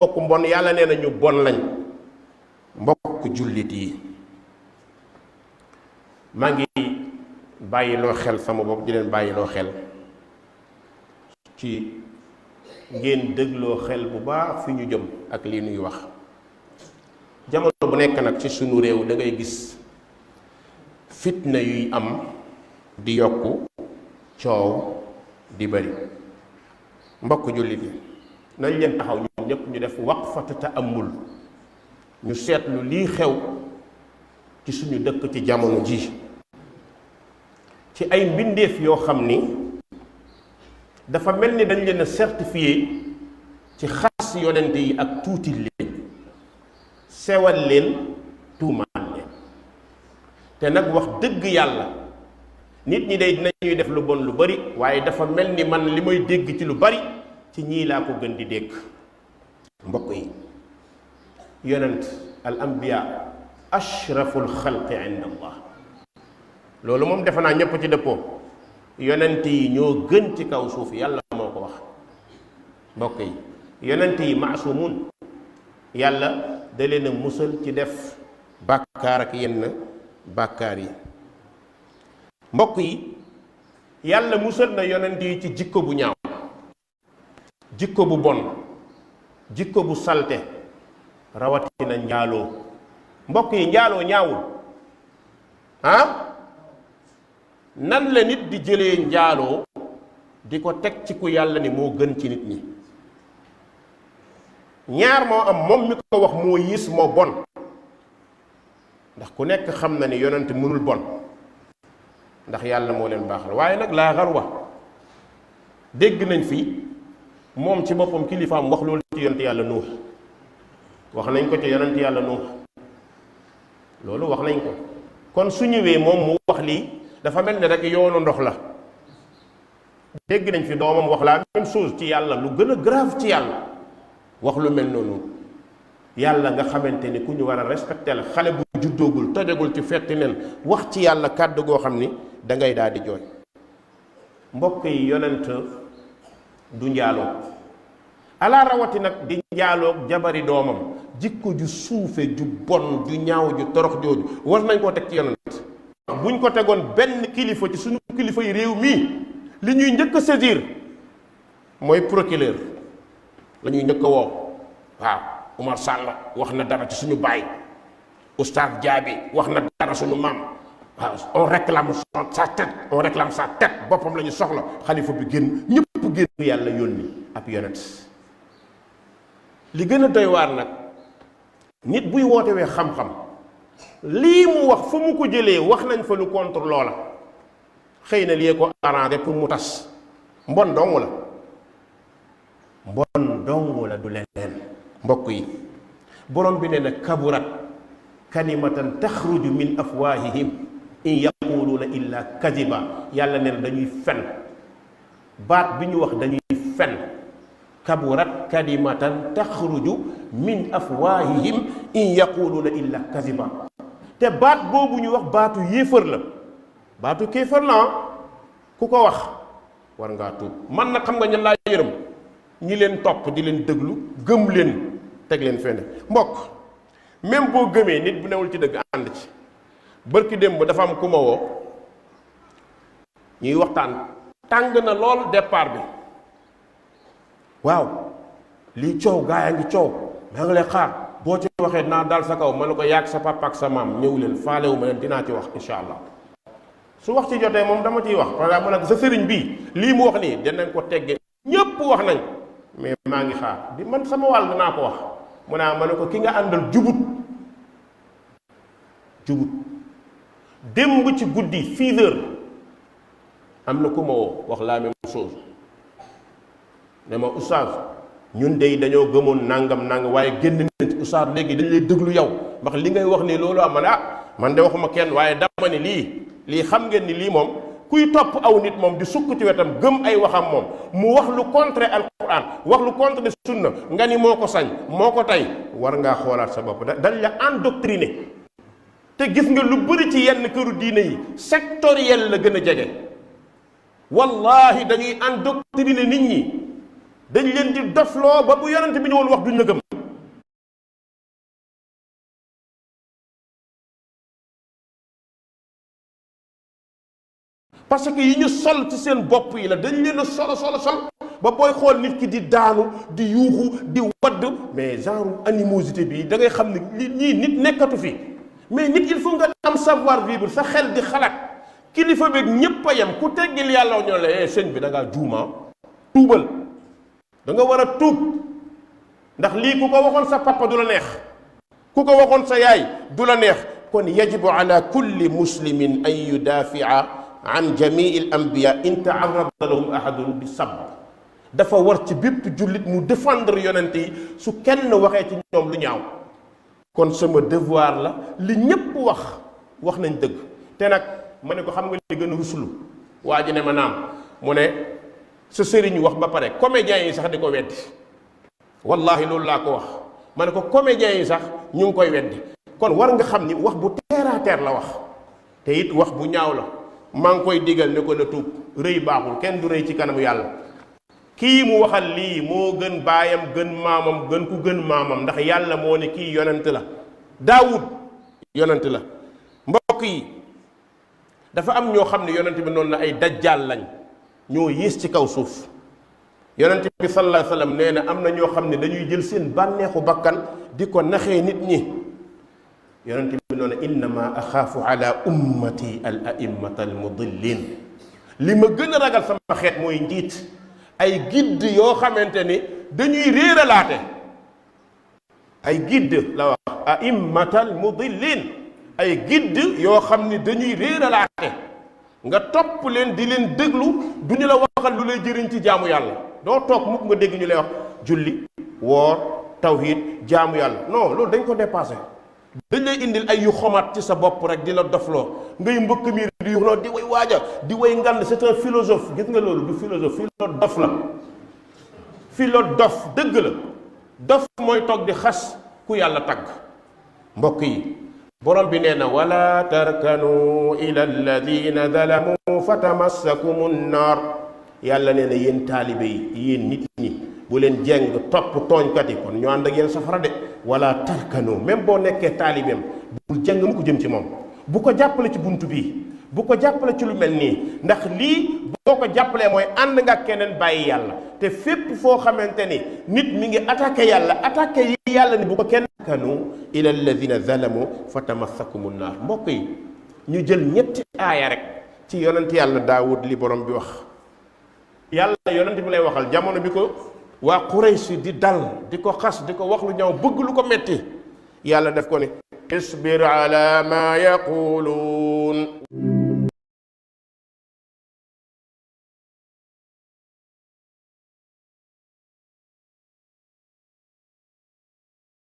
mbokk mbon yàlla nee na ñu bon lañ. mbokk jullit yi maa ngi bàyyiloo xel sama bopp di leen bàyyiloo xel ci ngeen dégloo xel bu baax fi ñu jëm ak lii nuy wax. jamono bu nekk nag ci sunu réew da ngay gis fitna yuy am di yokku coow di bari. mbokk jullit yi nañ leen taxaw ñun ñëpp ñu def waqfatu ta'ammul, ñu seetlu lii xew ci suñu dëkk ci jamono ji ci ay mbindeef yoo xam ni dafa mel ni dañ leen a certifié ci xas yonent yi ak tuuti leen, sewal leen, tuumaal leen. te nag wax dëgg yàlla nit ñi day dinañuy def lu bon lu bari, waaye dafa mel ni man li may dégg ci lu bari ci ñii laa ko gën di dégg. mbokk yi yonent al anbiya ashraful xalqi inda allah, loolu moom defe naa ñëpp ci dëppoo. yonent yi ñoo gën ci kaw suuf, yàlla moo ko wax. mbokk yi yonent yi maasumun, yàlla da leen a musal ci def bàkkaar ak yenn bàkkaar yi. mbokk yi yàlla musal na yonent yi ci jikko bu ñaaw, jikko bu bon, jikko bu salte, rawatina njaaloo. mbokk yi njaaloo ñaawul nan la nit di jëlee njaaloo di ko teg ci ku yàlla ni moo gën ci nit ñi? ñaar moo am, moom mi ko wax moo yiis moo bon, ndax ku nekk xam na ni yonent mënul bon ndax yàlla moo leen baaxal. waaye nag laa xarwa, dégg nañ fi moom ci boppam kilifaam wax loolu ci yonent yàlla nuux, wax nañ ko ci yonent yàlla nuux, loolu wax nañ ko. kon su ñëwee moom mu wax lii dafa mel ni rek yoonu ndox la. dégg nañ fi doomam wax la même chose ci yàlla, lu gën a grave ci yàlla wax lu mel noonu. yàlla nga xamante ni ku ñu war a respecté la, xale bu juddoogul tojagul ci fetti nen wax ci yàlla kàddu goo xam ni da ngay daal di jooy. mbokk yi yonent du njaaloo, ala rawati nag di njaaloog jabari doomam. jikko ju suufe ju bon ju ñaaw ju torox jooju war nañ koo teg ci yonent. buñ ko tegoon benn kilifa ci suñu kilifa yi réew mii, li ñuy njëkk a saisir mooy procureur la ñuy njëkk a woo. waaw Umar Sall wax na dara ci suñu baay, Oustaz Diaby wax na dara suñu maam. waaw on réclame sa tête, on réclame sa tête, boppam la ñu soxla. xalifa bi génn, ñëpp génn. yàlla yónni ab yonent. li gën a doy waar nag, nit buy wootewee xam-xam, lii mu wax fa mu ko jëlee wax nañ fa lu contre loola. xëy na lii ko arrangé pour mu tas. mbon dong la, mbon dong la, du leneen. mbokk yi borom bi nee na kaburat kalimatan taxruju min afwahihim in yaquluuna illa kadiba. yàlla nee na dañuy fen, baat bi ñu wax dañuy fen. kaburat kalimatan taxruju min afwahihim in yaquluuna illa kadiba. te baat boobu ñu wax baatu yéefar la, baatu kéefar la. ku ko wax war ngaa tuub. man nag xam nga ñan laa yërëm? ñi leen topp di leen déglu, gëm leen, teg leen fenn. mbokk même boo gëmee nit bu newul ci dëgg ànd ci. bërki démb dafa am ku ma woo, ñuy waxtaan, tàng na lool départ bi. waaw lii coow gaa yaa ngi coow, maa ngi lay xaar, boo ci waxee naa dal sa kaw. ma ne ko yàgg sa papa ak sa maam ñëw leen, faalewu ma leen, dinaa ci wax insha allah. su wax ci jotee moom dama ciy wax. parce que mu nag sa sëriñ bii lii mu wax nii dinañ ko teggee, ñépp wax nañ, mais maa ngi xaar di man sama wàll dinaa ko wax. mu naa ma ne ko ki nga àndal jubut démb ci guddi 6 heures am na ku ma woo wax la même chose ne ma oustaz ñun dey dañoo gëmoon nangam waaye génn nañ ci oustaz léegi dañ lay déglu yow ndax li ngay wax ni loolu am. man de waxuma kenn, waaye dama ne lii xam ngeen ni lii moom kuy topp aw nit moom di sukk ci wetam gëm ay waxam moom mu wax lu contre alquran, wax lu contre sunna, nga ni moo ko sañ, moo ko tey, war ngaa xoolaat sa bopp. dañ la endoctriné. te gis nga lu bëri ci yenn këru diine yi sectoriel la gën a jege. wallahi dañuy endoctriné nit ñi dañ leen di dofloo ba bu yonent bi ñëwoon wax duñ la gëm. parce que yi ñu sol ci seen bopp yi la dañ leen a sol ba booy xool nit ki di daanu di yuuxu di wadd mais genre animosité bi da ngay xam ne ñii nit nekkatu fi. mais nit il faut nga am savoir vivre sa xel di xalaat kilifa beeg ñépp a yem ku teggil yàlla ñoo la sëñ bi da ngaa juuma tuubal da nga war a tuub ndax lii ku ko waxoon sa papa du la neex ku ko waxoon sa yaay du la neex kon yajibu ala kulli muslimin an yudafia an jamii al anbiya in taarada lahum ahadun bi sab dafa war ci bépp jullit mu défendre yonent yi su kenn waxee ci ñoom lu ñaaw. kon sama devoir la li ñépp wax nañ dëgg te nag ma ne ko xam nga li gën a ruslu waa ji ne ma naam mu ne sa sëriñ wax ba pare comédiens yi sax di ko weddi wallahi loolu laa ko wax ma ne ko comédiens yi sax ñu ngi koy weddi kon war nga xam ni wax bu terre à terre la wax te it wax bu ñaaw la maa ngi koy digal ne ko na tuub rëy baaxul kenn du rëy ci kanamu yàlla kii mu waxal lii moo gën baayam gën maamam gën ku gën maamam ndax yàlla moo ne kii yonent la daawud yonent la mbokk yi dafa am ñoo xam ne yonent bi noonu la ay dajjaal lañ ñoo yées ci kaw suuf yonent bi sallallahu alayhi wa sallam nee na am na ñoo xam ne dañuy jël seen bànneexu bakkan di ko naxee nit ñi yonent bi noonu innama axaafu ala ummati al a'immata al mudillin li ma gën a ragal sama xeet mooy njiit ay gidd yoo xamante ni dañuy réeralaate ay gidd la wax a'immatal mudillin ay gidd yoo xam ni dañuy réeralaate nga topp leen di leen déglu du ñu la waxal lu lay jëriñ ci jaamu yàlla doo toog mukk nga dégg ñu lay wax julli woor tawhid jaamu yàlla non loolu dañ ko dépassé dañ lay indil ay yu xomaat ci sa bopp rek di la dofloo ngay mbëkk miir di yu di way waaja di way ngand c'est un philosophe gis nga loolu du philosophe philosophe la philosophe dëgg la dof mooy toog di xas ku yàlla tagg mbokk yi borom bi nee na wala tarkanu ila alladina zalamu fatamassakumu nnaar yàlla nee na yéen taalibe yi yéen nit ñi bu leen jeng topp tooñkat yi kon ñoo ànd ak yéen safara de wala tarkanu même boo nekkee taalibeem bul jeng mu ko jëm ci moom bu ko jàppale ci buntu bii bu ko jàppale ci lu mel nii ndax lii boo ko jàppalee mooy ànd nga keneen bàyyi yàlla te fépp foo xamante ni nit mi ngi attaqué yàlla attaqué yi yàlla ni bu ko kenn kanu ila alladina zalamu fa tamassakumu naar mbokk yi ñu jël ñetti aaya rek ci yonent yàlla daawud li borom bi wax yàlla yonent bi lay waxal jamono bi ko waa Quraysh di dal di ko xas di ko wax lu ñaaw bëgg lu ko metti yàlla def ko ne isbir ala ma yaquluun